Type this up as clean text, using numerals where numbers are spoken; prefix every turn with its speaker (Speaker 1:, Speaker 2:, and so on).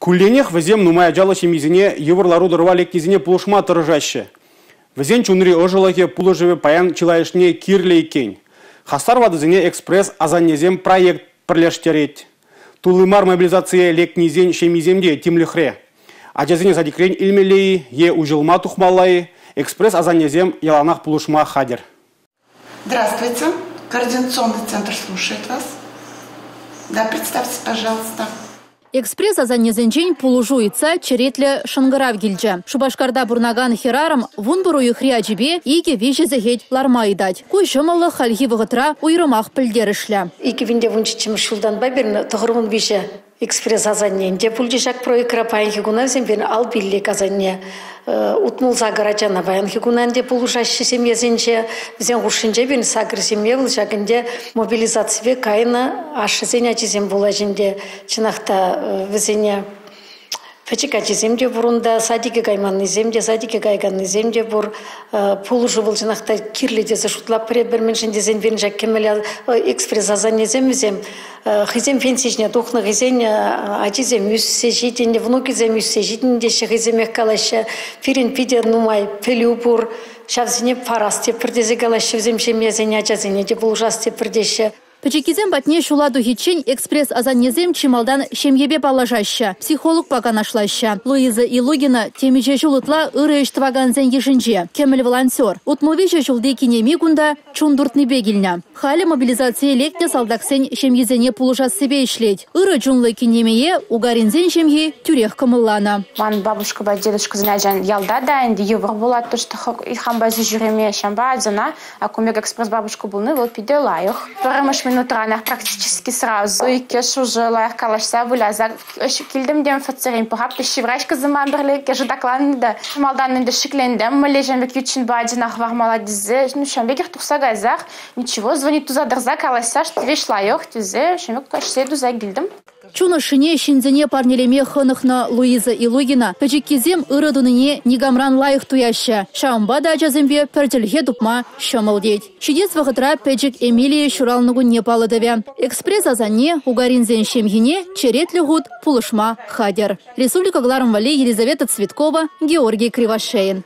Speaker 1: Кулленех вӗсем нумай ачаллӑ ҫемьесене йывӑр лару-тӑрӑва лекнисене пулӑшма тӑрӑшаҫҫӗ. Вӗсен чунри ӑшӑлӑхӗ, пулӑшӑвӗ паян чылайӑшне кирлӗ иккен. Хастар ватӑсене «Экспресс асаннесем» проект пӗрлештерет. Тулли мар мобилизацие лекнисен ҫемйисем те тимлӗхре. Ачасене садикрен илмелле-и е уҫӑлма тухмалла-и, «Экспресс асаннесем» яланах пулӑшма хатӗр.
Speaker 2: Здравствуйте. Координационный центр слушает вас. Да, представьтесь, пожалуйста.
Speaker 3: Экспресс асаннесенчен пулӑшу ыйтса черетлӗ шӑнкӑрав килчӗ. Шупашкарта пурӑнакан хӗрарӑм 11 уйӑхри ачипе 2-3 сехет ларма ыйтать. Ку ҫӑмӑллӑх хальхи вӑхӑтра уйрӑмах пӗлтерӗшлӗ.
Speaker 4: 2017 ҫултанпа пирӗн 93 экспресс асанне те пулчӗ ҫак проектра. Паянхи куна вӗсем пирӗн алпиллек асанне 68 ачана паянхи куна ӗнтӗ пулӑшаҫҫӗ ҫемьесенче. Вӗсен хушшинче пирӗн 8 ҫемье вӑл ҫак ӗнтӗ мобилизаципе кайнӑ ашшӗсен ачисем пулаҫ ӗнтӗ. Чӑнах та вӗсене пӗчӗк ачисем те пур унта, садике кайманнисем те, садике кайканнисем те пур. Пулӑшу вӑл чӑнах та кирлӗ тесе шутлатпӑр эпир, мӗншӗн тесен пирӗн ҫак кӗмӗл экспресс асаннесем вӗсем хӑйсем пенси ҫине тухнӑ, хӑйсен ачисем ӳссе ҫитӗннӗ, внукӗсем ӳссе ҫитӗннӗ теҫҫӗ, хӑйсемех калаҫҫӗ. Пирӗн питӗ нумай пӗлӳ пур, ҫавсене парас тетпӗр тесе калаҫҫӗ вӗсем ҫемьесене, ачасене те пулӑшас тетпӗр теҫҫӗ.
Speaker 3: Пӗчӗккисем патне ҫула тухиччен экспресс асаннесем чи малтан ҫемьепе паллашаҫҫӗ, психологпа канашлаҫҫӗ. Луиза Илугина темиҫе ҫул ытла ырӑ ӗҫ тӑвакансен йышӗнче, кӗмӗл волонтер. 63 ҫулти кинеми кунта чун туртнипе килнӗ. Халӗ мобилизацие лекнӗ салтаксен ҫемйисене пулӑшассипе ӗҫлет. Ырӑ чунлӑ кинемее Угаринсен ҫемйи тӳрех кӑмӑлланӑ.
Speaker 5: Ман бабушкӑпа дедушкӑсен ачан ялта та ӗнтӗ йывӑр пулать, то что хампа ҫӳреме ҫампа ачана Кумек экспресс бабушка пулни вӑл питӗ лайӑх. Пӗрремӗш минутранах практически сразу иккӗш уже лайӑх калаҫса, выляса килтӗм те МФЦрен пӑхап та ҫывраҫ кӑсӑман пӗрле иккӗшӗ такланнӑ та. Малтан ӗнтӗ шиклентӗм, мӗнле ҫын пек ют ҫынпа ачана хӑвармалла тесе, ну, ҫавӑн пекех тухса кайсах, ничего, звонить туса тӑрса калаҫса, что вещь лайӑх тесе, ҫын пек каҫсе туса килтӗм.
Speaker 3: Чун ӑшшине ҫынсене парнелеме хӑнӑхнӑ Луиза Илугина пӗчӗккисем ырӑ тунине никамран лайӑх туяҫҫӗ. Ҫавӑнпа та ачасемпе пӗр чӗлхе тупма ҫӑмӑл тет. Ҫитес вӑхӑтра пӗчӗк Эмилия ҫуралнӑ кунне паллӑ тӑвӗ. Экспресс асанне Угаринсен ҫемйине черетлӗ хут пулӑшма хатӗр. Республика кӑларӑм валли Елизавета Цветкова, Георгий Кривошеин.